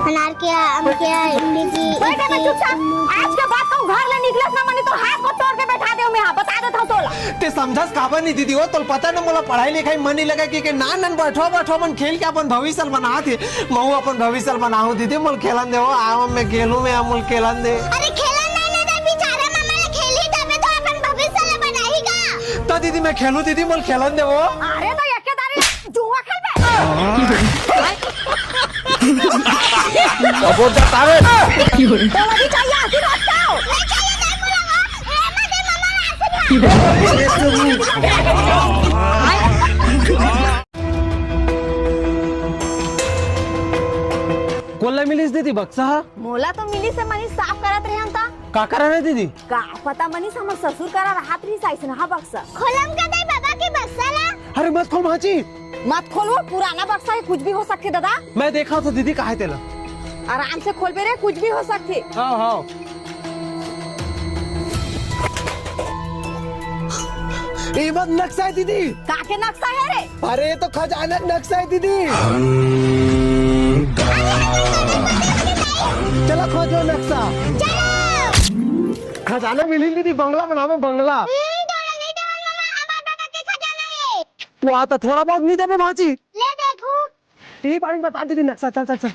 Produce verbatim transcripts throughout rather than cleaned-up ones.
अनार के, आम के, इमली की, बैठ बे चुपचाप। आज के बाद कहूँ घर ले निकलस ना मनी तो हाथ को तोड़ के बैठा देव मैं, हाँ, बता देत हूँ तोला। ते समझस काबर नहीं दीदी, वो तोला पता ना मोला पढ़ाई लिखाई मन नहीं लगा कि, कि ना नन बैठो बैठो मन खेल के अपन भविष्य ल बनात हे। महू अपन भविष्य ल बनाहूँ दीदी, मोल खेलन दे वो, आव मैं खेलूँ मैं, मोल खेलन दे। अरे खेलन नहीं ना दे, बेचारा मामा ला खेलही तबे तो अपन भविष्य ला बनाही गा। तो दीदी मैं खेलूँ दीदी, मोल खेलन दे वो। अरे तो एक दारी जुआ खेलबे। अब वो जाता है। तो लगी चाहिए आशीर्वाद तो। नहीं चाहिए, नहीं बोला वो। ए, मत दे, मामा, आशीर्वाद। कोन ला मिलिस दीदी बक्सा? मोला तो मिलिस हे, मनीष साफ करत रहे हम ता। का करा रे दीदी? का पता मनीष, हमर ससुर करा राहत रहिस अइसन हा बक्सा। खोलम का दे बाबा के बक्सा ला? अरे मत खोल भांची। मत खोल, वो पुराना बक्सा हे, कुछ भी हो सकथे दादा। मैं देखा तो दीदी, कहा हे तेला। आराम से खोलबे रे, कुछ भी हो सकथे। हाँ, हाँ। ए मत नक्शा हे दीदी। का के नक्शा हे रे? अरे, ये तो खजाना नक्शा हे दीदी। चलो खोजो नक्शा। खजाना मिली दीदी, बंगला बनावे बंगला। वो आता थोड़ा बहुत नहीं देवे भांची। ले देखो। यही पानी बता दीदी नक्शा, चल, चल, चल।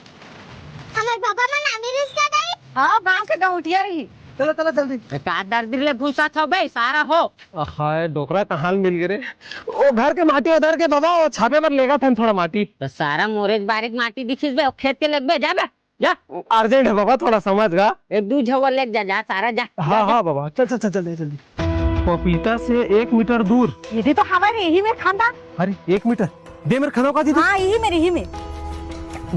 हमर पापा मन नामी रिश्ता दई। हाँ, गांव के गौटिया रही। चलो, चलो, जल्दी। का दर्द ले घुसा था बे, सारा हो। हाय, डोकरा कहाँ मिल गए रे? ओ घर के माटी उधर के बाबा, वो छापे पर लेगा था थोड़ा माटी। तो सारा मोरेज बारीक माटी दिखिस बे, खेत के लेबे, जा बे, जा। अर्जेंट है बाबा, थोड़ा समझ गा। एक दू झवा लेके जा, जा, सारा जा। हाँ, जा, जा। हाँ बाबा, चल, चल, चल, जल्दी, जल्दी। पपीता से एक मीटर दूर। ये भी तो हमारे यही में खानदान। अरे, एक मीटर? दे मेरे खनों का दीदी। हाँ, यही मेरे, यही में।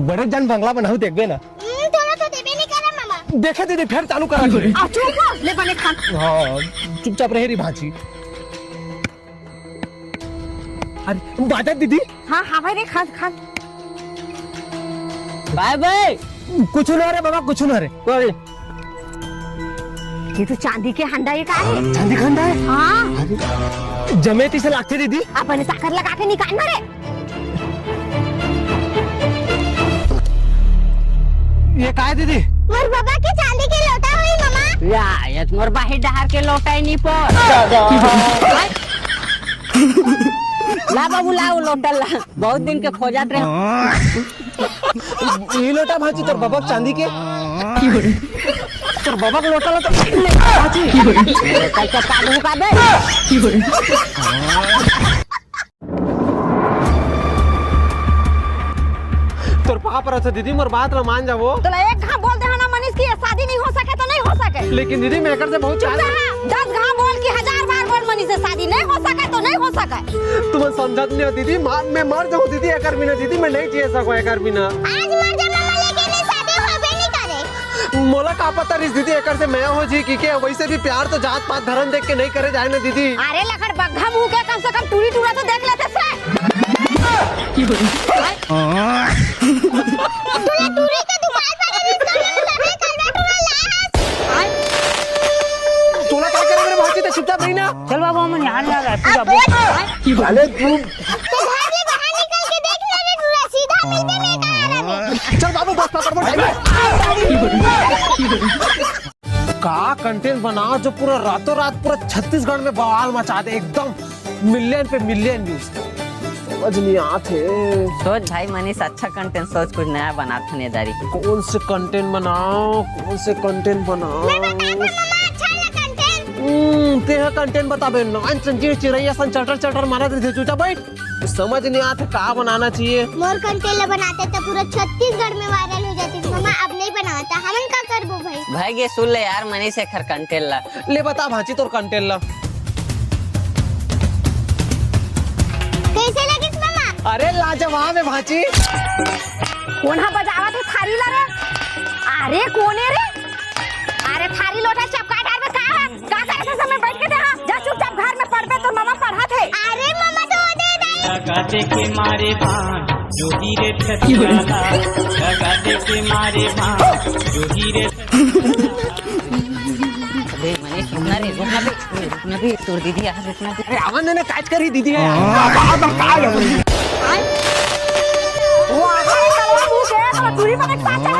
बड़े जन बंगला बनाऊ देखबे ना। हम्म, तोला तो देबे नहीं करा मामा। देखे दीदी, फिर चालू करा दीदी। आ, चुप हो, ले बने खान। हाँ, चुपचाप रहे री भांची। अरे, बाजा दीदी। हाँ, हाँ भाई रे, खान, खान। बाय बाय। कुछ ना रे बाबा, कुछ ना रे। कोई ये तो चांदी के हंडा, ये का है? चांदी के हंडा है? हाँ। अरे, जमे तइसे लागथे दीदी। अपने ताकत लगा के निकाल मारे। ये का है दीदी? मोर बाबा के चांदी के लोटा होई मामा। या, ये तो मोर बाहिर डहार के लोटा ही नहीं पर। ला बाबू, ला वो लोटा ला। बहुत दिन के खोजत रहे। ई लोटा भांची तोर बबक चांदी के। तोर बबक लोटा ला तो ले भांची। कल के काबू का बे। तोर पाप रहत दीदी, मोर बात ला मान जावो। तोला एक घाव बोल दे हन ना मनीष कि ये शादी नहीं हो सके तो नहीं हो सके। लेकिन दीदी, मैं एकर से बहुत चुप प्यार रहा। दस घाव बोल कि हजार बार बोल मनीष, से शादी नहीं हो सके तो नहीं हो सके। तुमन समझत नहीं हो दीदी, मा-, मैं मर जाऊं दीदी एकर बिना। दीदी, मैं नहीं जी सकूं एकर बिना। आज मर जा मामा, लेकिन ये शादी होबे नहीं करे। मोला का पता रहिस दीदी, एकर से मैं हो जी कि के, वैसे भी प्यार तो जात पात धर्म देख के नहीं करे जाए ना दीदी। अरे लखन बग्घा मुंह के, कम से कम टूरी टूरा तो देख लेते से। तोला टूरी के दुकान पर के रिश्ता में तबे करवा टूरा लास। तोला का करे मेरे भांची, ते चुपचाप रही ना। चल बाबू, हम यहाँ नहीं आ रहा है, पूरा बोल। अरे तू तो घर ले बाहर निकल के देख ले रे टूरा, सीधा मिलते में का आ रहा है। चल बाबू, बस पकड़, बस। का कंटेंट बनाओ जो पूरा रातों रात पूरा छत्तीसगढ़ में बवाल मचा दे, एकदम मिलियन पे मिलियन व्यूज। समझ नहीं आत हे। सोच भाई मनीष, अच्छा कंटेंट सोच, कुछ नया बनात हन ये दारी। कौन से कंटेंट बनाओ, कौन से कंटेंट बनाओ? मैं बताता मामा, अच्छा वाला कंटेंट। हम्म, ते हा कंटेंट बताबे, नॉन चंचीर चिरैया सन चटर चटर मारत रहिथे, चुपचाप बैठ। समझ नहीं आत हे का बनाना चाहिए। मोर कंटेंट ला बनाते तो पूरा छत्तीसगढ़ में वायरल हो जाती। मामा अब नहीं बनाता, हमन का करबो भाई? भाई ये सुन ले यार, मनीष एकर कंटेंट ला। ले बता भांची तोर कंटेंट ला। कैसे लगिस मामा? अरे लाजवाब हे भांची। कोन हा बजावत हे थारी ला रे? अरे कोन हे रे? अरे थारी लोटा चपका डारबे का? का करे से समय बैठ के दे, हाँ? जा चुपचाप घर में पढ़बे, तोर मामा पढ़त हे। अरे मामा तो दे दे। लगा दे के मारे बाण, जो ही रे छतियाला। लगा दे के मारे बाण, जो ही रे। अबे मनीष, रुकना रे, रुकना बे, रुकना बे, तोर दीदी आ, रुकना बे। अरे आवन देना, काज करी दीदी है। वो आगे कलवा मुंह के, तो दूरी पर एक साथ चला।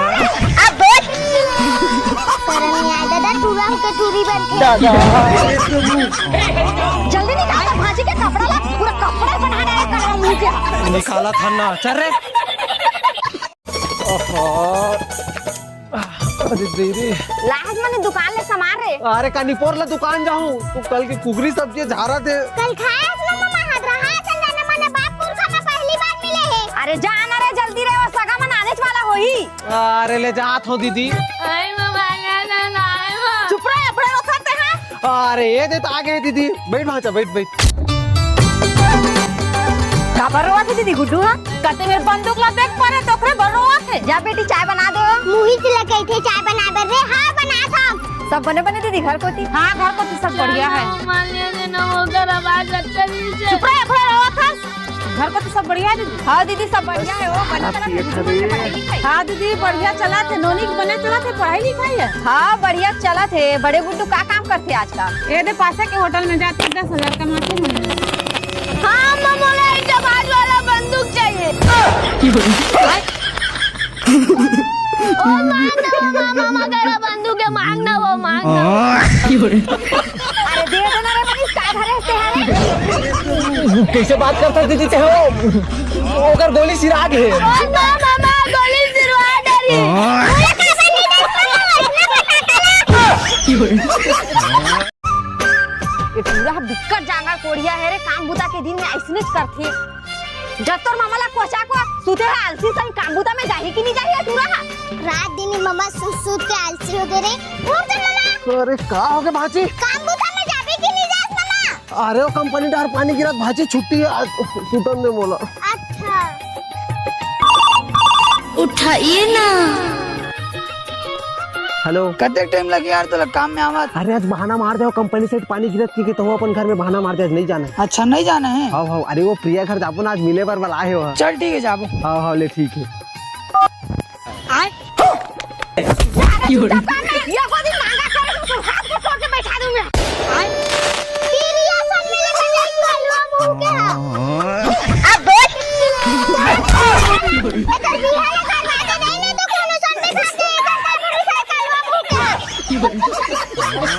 के टूरी बनथे। जल्दी निकाल भांजी के कपड़ा ला, पूरा कपड़ा बना डाले कर मुंह के। निकाला था ना, चल रे। ओहो। अरे दे रे। लाज मने दुकान ले सामान रे। अरे का निपोर ला दुकान जाहूं, तू कल के कुकरी सब्जी झारा दे। कल खाए हस ना ममा, हाथ रहा संजना मने बाप पुरखा में पहली बार मिले हे। अरे जा ना रे, जल्दी रे, वो सगा मन आनेच वाला होही। अरे ले जात हो दीदी। आई ममा, ना, ना, ना, आई ममा। चुप रह, अपने रोथन ते हां। अरे ये दे तो आ गए दीदी, बैठ भांचा, बैठ, बैठ। काबर रोवत हे दीदी गुड्डू, हां? कते मेर बंदूक ला देख परे, तोकरे बर रोवत हे। जा बेटी, चाय बना दो। मुही ला कहिथे चाय बना बर रे। हां, बना दो। सब बने बने दीदी घर कोती? हां, घर कोती सब बढ़िया हे। मान ले ना, वो घर आवाज अच्छा नहीं से। चुप रह, अपने रोवत हस। घर कोती सब बढ़िया हे दीदी? हां दीदी, सब बढ़िया हे। वो बने चला दीदी, पढ़ाई लिखाई? हां दीदी, बढ़िया चलत हे। नोनी के बने चलत हे पढ़ाई लिखाई हे? हां, बढ़िया चलत हे। बड़े गुड्डू का काम करथे आजकल? ये दे पासे के होटल में जाथे, दस हजार कमाथे महीना। हां, ममा, मोला एक आवाज वाला बंदूक चाहिए। ओ मांग ना वो, मामा, मामा, करा बंदूक हे, मांग ना वो, मांग ना वो। अरे दे दे ना रे मनीष, का धरे हस ते हरे? कैसे बात करता दीदी ते हो? ओकर गोली सिरा गे हे। ओ मामा, मामा, गोली सिरवा डरी। ये टूरा ह बिक्कट जांगर कोढ़िया हे रे, काम बुता के दिन में अइसनेच करथे। जब तोर मामा ला कोचा को सुते हे आलसी सही, काम बुता में जाही कि नहीं जाही ये टूरा ह? रात दिन ही ममा सुत सुत के आलसी हो गे रे। उठ जा ममा। अरे का हो गे भांची? काम बुता में जाबे कि नहीं जास ममा? अरे वो कंपनी डहर पानी गिरत भांची, छुट्टी हे आज, सुतन दे मोला। अच्छा। उठाइए ना। हेलो। कतेक टाइम लगही यार तोला काम में आवत? अरे आज बहाना मार दे, कंपनी से पानी गिरत कि, कि तहूं अपन घर में बहाना मार दे, आज नहीं जाना हे। अच्छा, नहीं जाना हे? हां, हां, अरे वो प्रिया घर जाबो ना, आज मिले बर बलाए हे वो। चल ठीक हे, जाबो। हां, हां, ले ठीक हे। ये